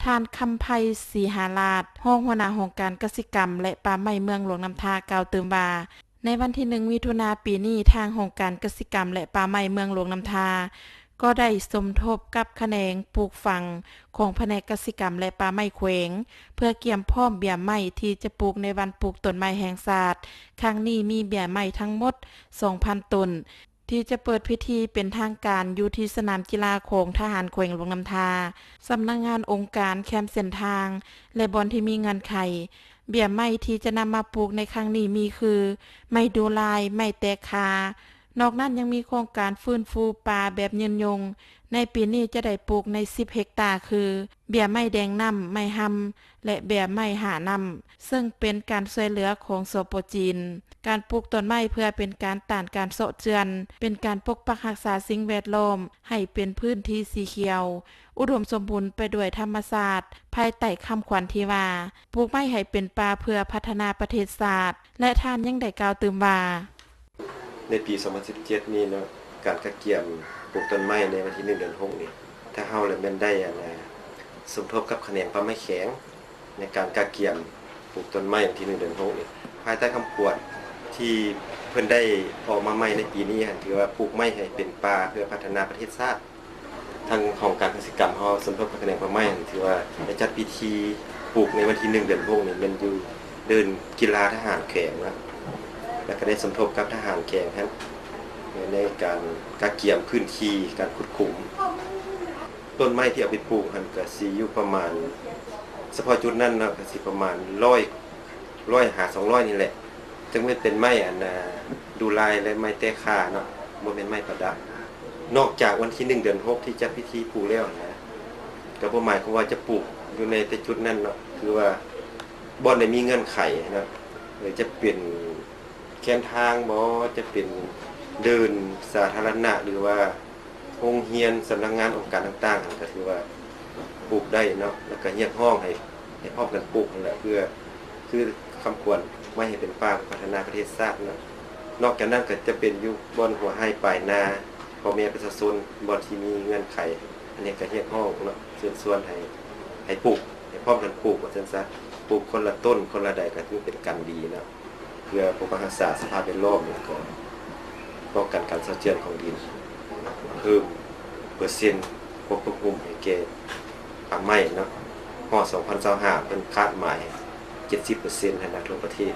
ທ່ານ ຄຳໄພ ສີຫາລາດ ຮອງຫົວໜ້າຫ້ອງການກະສິກຳ ແລະ ປ່າໄມ້ເມືອງຫຼວງນ້ຳທາ ກ່າວຕື່ມວ່າ ໃນວັນທີໜຶ່ງ ມິຖຸນາ ປີນີ້ ທາງຫ້ອງການກະສິກຳ ແລະ ປ່າໄມ້ເມືອງຫຼວງນ້ຳທາ ກໍໄດ້ສົມທົບກັບຂະແໜງປູກຝັງຂອງພະແນກກະສິກຳ ແລະ ປ່າໄມ້ແຂວງ ເພື່ອກຽມພ້ອມເບ້ຍໄມ້ທີ່ຈະປູກໃນວັນປູກຕົ້ນໄມ້ແຫ່ງຊາດ. ຄັ້ງນີ້ມີເບ້ຍໄມ້ທັງໝົດ ສອງພັນຕົ້ນ ທີ່ຈະເປີດພິທີເປັນທາງການຢູ່ທີ່ສະໜາມກິລາຂອງທະຫານແຂວງຫຼວງນ້ຳທາ, ສຳນັກງານອົງການແຄມເສັ້ນທາງ ແລະ ບ່ອນທີ່ມີເງື່ອນໄຂ. ເບ້ຍໄມ້ທີ່ຈະນຳມາປູກໃນຄັ້ງນີ້ມີຄື ໄມ້ດູລາຍ, ໄມ້ແຕກຂາ. ນອກນັ້ນຍັງມີໂຄງການຟື້ນຟູປ່າແບບຍືນຍົງ. ໃນປີນີ້ຈະໄດ້ປູກໃນສິບເຮັກຕາ ຄື ເບ້ຍໄມ້ແດງນ້ຳ, ໄມ້ຮຳ ແລະ ເບ້ຍໄມ້ຫ້ານ້ຳ, ເຊິ່ງເປັນການຊ່ວຍເຫຼືອຂອງ ສປ ຈີນ. ການປູກຕົ້ນໄມ້ເພື່ອເປັນການຕ້ານການເຊາະເຈື່ອນ, ເປັນການປົກປັກຮັກສາສິ່ງແວດລ້ອມໃຫ້ເປັນພື້ນທີ່ສີຂຽວ ອຸດົມສົມບູນໄປດ້ວຍທຳມະຊາດ, ພາຍໃຕ້ຄຳຂວັນທີ່ວ່າ ປູກໄມ້ໃຫ້ເປັນປ່າເພື່ອພັດທະນາປະເທດຊາດ. ແລະ ທ່ານຍັງໄດ້ກ່າວຕື່ມວ່າ ໃນປີສອງພັນສິບເຈັດນີ້ເນາະ ການກະກຽມປູກຕົ້ນໄມ້ໃນວັນທີໜຶ່ງ ເດືອນຫົກນີ້ ທາງເຮົາລະແມ່ນໄດ້ ອັນ ສົມທົບກັບຂະແໜງປ່າໄມ້ແຂວງ ໃນການກະກຽມປູກຕົ້ນໄມ້ວັນທີໜຶ່ງ ເດືອນຫົກນີ້ ພາຍໃຕ້ຄຳຂວັນທີ່ເພິ່ນໄດ້ອອກມາໃໝ່ໃນປີນີ້ຫັ້ນ ຖືວ່າປູກໄມ້ໃຫ້ເປັນປ່າເພື່ອພັດທະນາປະເທດຊາດ. ທາງຫ້ອງການກະສິກຳເຮົາສົມທົບກັບຂະແໜງປ່າໄມ້ຫັ້ນ ຖືວ່າໄດ້ຈັດພິທີປູກໃນວັນທີໜຶ່ງ ເດືອນຫົກນີ້ ແມ່ນຢູ່ເດີ່ນກິລາທະຫານແຂວງນະ ແລ້ວກໍໄດ້ສົມທົບກັບທະຫານແຂວງຫັ້ນ ໃນການກະກຽມພື້ນທີ່ ການຂຸດຂຸມ. ຕົ້ນໄມ້ທີ່ເອົາໄປປູກຫັ້ນກະຊິຢູ່ປະມານ ສະເພາະຈຸດນັ້ນເນາະ ກະຊິປະມານຮ້ອຍ ຮ້ອຍຫາສອງຮ້ອຍນີ້ແຫຼະ. ຈັ່ງແມ່ນເປັນໄມ້ ອັນ ອ່າ ດູລາຍ ແລະ ໄມ້ແຕກຂາເນາະ ບໍ່ແມ່ນໄມ້ປະດັບ. ນອກຈາກວັນທີໜຶ່ງ ເດືອນຫົກ ທີ່ຈັດພິທີປູກແລ້ວຫັ້ນນະ ກໍບໍ່ໝາຍຄວາມວ່າຈະປູກຢູ່ໃນແຕ່ຈຸດນັ້ນເນາະ ຄືວ່າບ່ອນໃດມີເງື່ອນໄຂເນາະ ເອີ ຈະເປັນແຄມທາງບໍ ຈະເປັນເດີ່ນສາທາລະນະ ຫຼືວ່າ ໂຮງຮຽນ, ສຳນັກງານ, ອົງການຕ່າງໆ ກໍຖືວ່າປູກໄດ້ເນາະ ແລ້ວກໍຮຽກຮ້ອງໃຫ້ ໃຫ້ພ້ອມກັນປູກຫັ້ນແຫຼະ ເພື່ອ ຄືຄຳຂວັນ ໄມ້ໃຫ້ເປັນປ່າ ພັດທະນາປະເທດຊາດເນາະ. ນອກຈາກນັ້ນກໍຈະເປັນຢູ່ບ່ອນຫົວໄຮ່ປາຍນາ ພໍ່ແມ່ປະຊາຊົນ ບ່ອນທີ່ມີເງື່ອນໄຂ ອັນນີ້ກໍຮຽກຮ້ອງເນາະ ເຊີນຊວນໃຫ້ ໃຫ້ປູກ ໃຫ້ພ້ອມກັນປູກວ່າຊັ້ນຊະ ປູກຄົນລະຕົ້ນ ຄົນລະໃດ ກໍຖືເປັນການດີເນາະ. ເພື່ອປົກປັກຮັກສາສະພາບແວດລ້ອມ ແລ້ວກໍປ້ອງກັນການເຊົາເຈື່ອນຂອງດິນ ເພີ່ມເປີເຊັນຄວາມປົກຫຸ້ມໃຫ້ແກ່ປ່າໄມ້ເນາະ ຮອດສອງພັນຊາວຫ້າ ເພິ່ນຄາດໝາຍເຈັດສິບເປີເຊັນ ໃຫ້ນະ ທົ່ວປະເທດ.